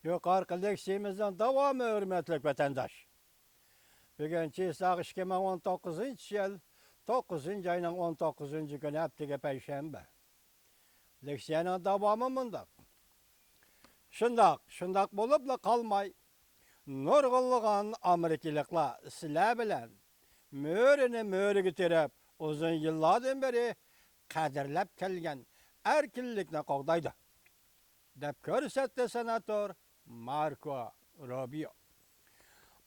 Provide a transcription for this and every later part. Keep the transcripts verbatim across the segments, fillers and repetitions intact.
يۇقىرىقى لېكسىيەمىزنىڭ داۋامى، ھۆرمەتلىك ۋەتەنداش. بۈگۈن چېساق ئىككى مىڭ ئون توققۇزىنچى يىل، توققۇزىنچى ئاينىڭ ئون توققۇزىنچى كۈنى، ھەپتىگە پەيشەنبە. لېكسىيەنىڭ داۋامى مۇنداق. شۇنداق، شۇنداق بولۇپلا قالماي، نۇرغۇنلىغان ئامېرىكىلىقلار سىلەر بىلەن مۈرىنى مۈرىگە تىرەپ، ئۇزۇن يىللاردىن بېرى قەدىرلەپ كەلگەن ئەركىنلىكنى قوغدايدۇ، دەپ كۆرسەتتى سېناتور ماركو روبىيو.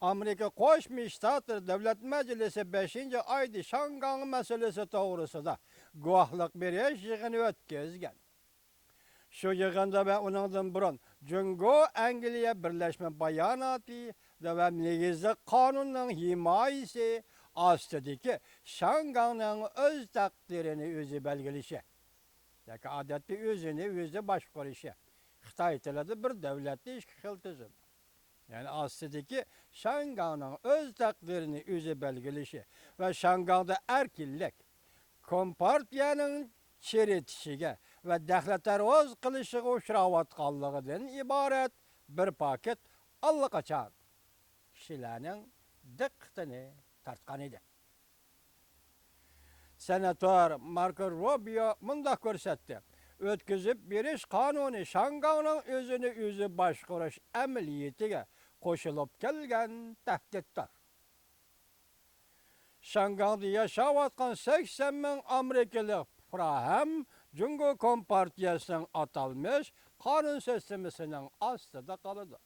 ئامېرىكا قوشما شتاتلىرى دۆلەت مەجلىسى بەشىنچى ئايدا شياڭگاڭ مەسىلىسى توغرىسىدا گۇۋاھلىق بېرىش يىغىنى ئۆتكۈزگەن. شۇ يىغىندا ۋە ئۇنىڭدىن بۇرۇن جۇڭگو ئەنگلىيە بىرلەشمە باياناتى ۋە نېگىزلىك قانۇننىڭ ھىمايىسى ئاستىدىكى شياڭگاڭنىڭ ئۆز تەقدىرىنى ئۆزى بەلگىلىشى ياكى ئادەتتە ئۆزىنى ئۆزى باشقۇرۇشى، خىتاي تىلىدا بىر دۆلەتتە ئىككى خىل تۈزۈم. يەنى ئاستىدىكى شياڭگاڭنىڭ ئۆز تەقدىرىنى ئۆزى بەلگىلىشى ۋە شياڭگاڭدا ئەركىنلىك، كومپارتىيەنىڭ چىرىتىشىگە ۋە دەخلى-تەرۇز قىلىشىغا ئۇچراۋاتقانلىقىدىن ئىبارەت بىر پاكىت ئاللىقاچان كىشىلەرنىڭ دىققىتىنى تارتقان ئىدى. سېناتور ماركو روبىيو مۇنداق كۆرسەتتى: ئۆتكۈزۈپ بېرىش قانۇنى شياڭگاڭنىڭ ئۆزىنى ئۆزى باشقۇرۇش ئەمەلىيىتىگە قوشۇلۇپ كەلگەن تەھدىتتۇر. شياڭگاڭدا ياشاۋاتقان سەكسەن مىڭ ئامېرىكىلىق پۇقرا ھەم جۇڭگو كومپارتىيەسىنىڭ ئاتالمىش قانۇن سىستېمىسىنىڭ ئاستىدا قالىدۇ.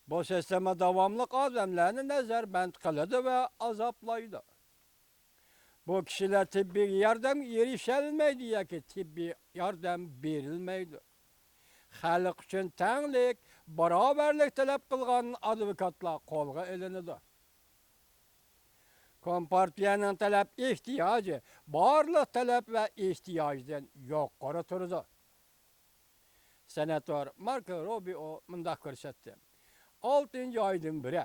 بۇ سىستېما داۋاملىق ئادەملەرنى نەزەربەند قىلىدۇ ۋە ئازابلايدۇ. بۇ كىشىلەر تېببىي ياردەمگە ئېرىشەلمەيدۇ ياكى تېببىي ياردەم بېرىلمەيدۇ. خەلق ئۈچۈن تەڭلىك، باراۋەرلىك تەلەپ قىلغان ئادۋوكاتلار قولغا ئېلىنىدۇ. كومپارتىيەنىڭ تەلەپ ئېھتىياجى بارلىق تەلەپ ۋە ئېھتىياجدىن يۇقىرى تۇرىدۇ. سېناتور ماركو روبىيو مۇنداق كۆرسەتتى: ئالتىنچى ئايدىن بېرى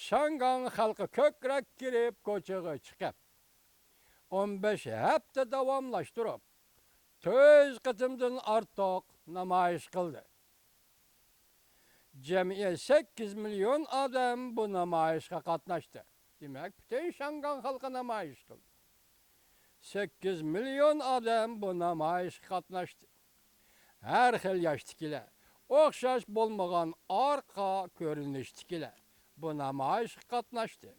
شياڭگاڭ خەلقى كۆكرەك كېرىپ كوچىغا چىقىپ، ئون بەش ھەپتە داۋاملاشتۇرۇپ، تۆت يۈز قېتىمدىن ئارتۇق نامايىش قىلدى. جەمئىي سەككىز مىليون ئادەم بۇ نامايىشقا قاتناشتى. دېمەك، پۈتۈن شياڭگاڭ خەلقى نامايىش قىلدى. سەككىز مىليون ئادەم بۇ نامايىشقا قاتناشتى. ھەر خىل ياشتىكىلەر، ئوخشاش بولمىغان ئارقا كۆرۈنۈشتىكىلەر بۇ نامايىشقا قاتناشتى.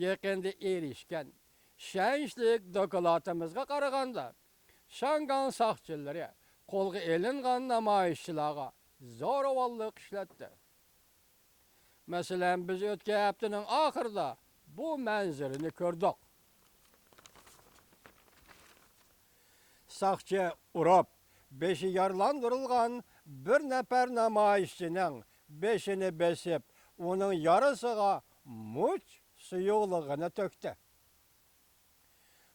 يېقىندا ئېرىشكەن ئىشەنچلىك دوكلاتىمىزغا قارىغاندا، شياڭگاڭ ساقچىلىرى قولغا ئېلىنغان نامايىشچىلارغا زورىۋانلىق ئىشلەتتى. مەسىلەن، بىز ئۆتكەن ھەپتىنىڭ ئاخىرىدا بۇ مەنزىرىنى كۆردۇق. ساقچى ئۇرۇپ، بېشى يارىلاندۇرۇلغان بىر نەپەر نامايىشچىنىڭ بېشىنى بېسىپ، ئۇنىڭ يارىسىغا مۇچ سۇيۇقلۇقىنى تۆكتى.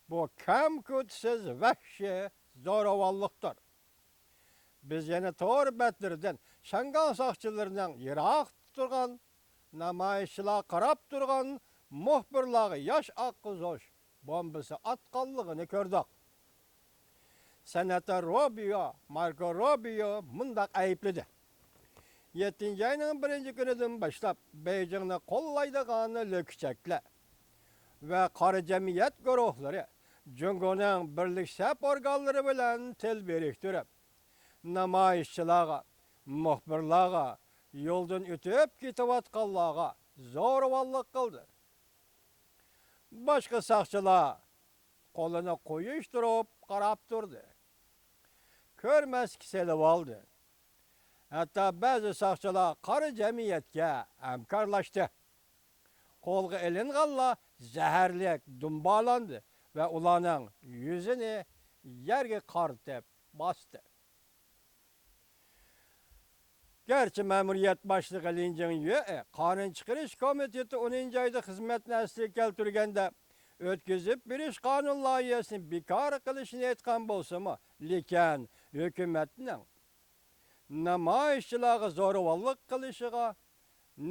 بۇ كەم-كۆتسىز ۋەھشىي زورىۋانلىقتۇر. بىز يەنە تور بەتلىرىدىن شياڭگاڭ ساقچىلىرىنىڭ يىراقتا تۇرغان، نامايىشچىلارغا قاراپ تۇرغان مۇخبىرلارغا ياش ئاققۇزغۇچ بومبىسى ئاتقانلىقىنى كۆردۇق. سېناتور روبىيو، ماركو روبىيو مۇنداق ئەيىبلىدى: يەتتىنچى ئاينىڭ بىرىنچى كۈنىدىن باشلاپ، بېيجىڭنى قوللايدىغان لۆكچەكلەر ۋە قارا جەمئىيەت گۇرۇھلىرى جۇڭگونىڭ بىرلىك سەپ ئورگانلىرى بىلەن تىل بىرىكتۈرۈپ، نامايىشچىلارغا، مۇخبىرلارغا، يولدىن ئۆتۈپ كېتىۋاتقانلارغا زورىۋانلىق قىلدى. باشقا ساقچىلار قولىنى قويۇشتۇرۇپ قاراپ تۇردى. كۆرمەسكە سېلىۋالدى. ھەتتا بەزى ساقچىلار قارا جەمئىيەتكە ھەمكارلاشتى. قولغا ئېلىنغانلار زەھەرلىك دۇمبالاندى ۋە ئۇلارنىڭ يۈزىنى يەرگە قارىتىپ باستى. گەرچە مەمۇرىيەت باشلىقى لىن جىڭيۈې قانۇن چىقىرىش كومىتېتى ئونىنچى ئايدا خىزمەتنى ئەسلىگە كەلتۈرگەندە، ئۆتكۈزۈپ بېرىش قانۇن لايىھەسىنى بىكار قىلىشنى ئېيتقان بولسىمۇ، لېكىن ھۆكۈمەتنىڭ نامايىشچىلارغا زورىۋانلىق قىلىشىغا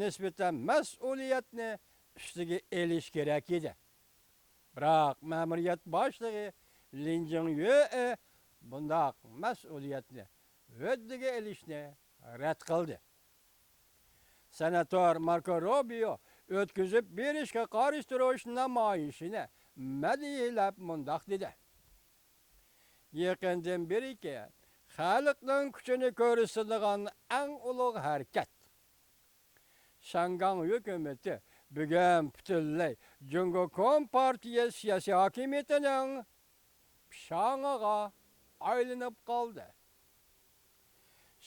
نىسبەتەن مەسئۇلىيەتنى ئۈستىگە ئېلىش كېرەك ئىدى. بىراق مەمۇرىيەت باشلىقى لىن جىڭيۈې بۇنداق مەسئۇلىيەتنى ھۆددىگە ئېلىشنى رەت قىلدى. سېناتور ماركو روبىيو ئۆتكۈزۈپ بېرىشكە قارشى تۇرۇش نامايىشىنى مەدھىيەلەپ مۇنداق دېدى: يېقىندىن بېرىكى خەلقنىڭ كۈچىنى كۆرسىتىدىغان ئەڭ ئۇلۇغ ھەرىكەت. شياڭگاڭ ھۆكۈمىتى بۈگۈن پۈتۈنلەي جۇڭگو كومپارتىيە سىياسىي ھاكىمىيىتىنىڭ پىشاڭىغا ئايلىنىپ قالدى.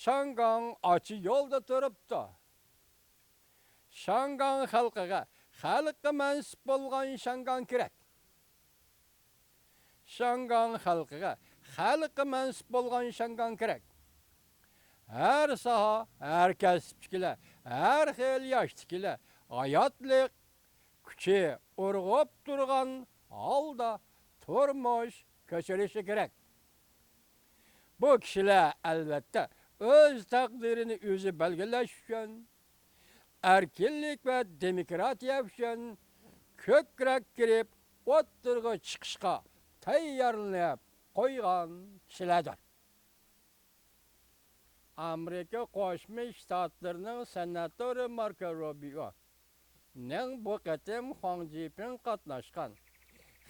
شياڭگاڭ ئاچا يولدا تۇرۇپتۇ. شياڭگاڭ خەلقىگە خەلققە مەنسۇپ بولغان شياڭگاڭ كېرەك. شياڭگاڭ خەلقىگە خەلققە مەنسۇپ بولغان شياڭگاڭ كېرەك. ھەر ساھە، ھەر كەسىپتىكىلەر، ھەر خىل ياشتىكىلەر ھاياتلىق كۈچى ئۇرغۇپ تۇرغان ھالدا تۇرمۇش كەچۈرۈشى كېرەك. بۇ كىشىلەر ئەلۋەتتە ئۆز تەقدىرىنى ئۆزى بەلگىلەش ئۈچۈن، ئەركىنلىك ۋە دېموكراتىيە ئۈچۈن كۆكرەك كېرىپ ئوتتۇرىغا چىقىشقا تەييارلىنىپ قويغان كىشىلەردۇر. ئامېرىكا قوشما شتاتلىرىنىڭ سېناتورى ماركو روبىيو نىڭ بۇ قېتىم خۇاڭ جىپىڭ قاتناشقان،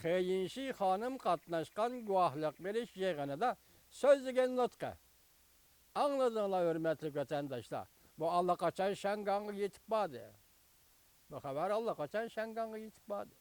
خې يىنشى خانىم قاتناشقان گۇۋاھلىق بېرىش يىغىنىدا سۆزلىگەن نۇتقى. ئاڭلىدىڭلار، ھۆرمەتلىك ۋەتەنداشلار، بۇ ئاللىقاچان شياڭگاڭغا يېتىپ باردى. بۇ خەۋەر ئاللىقاچان شياڭگاڭغا يېتىپ باردى.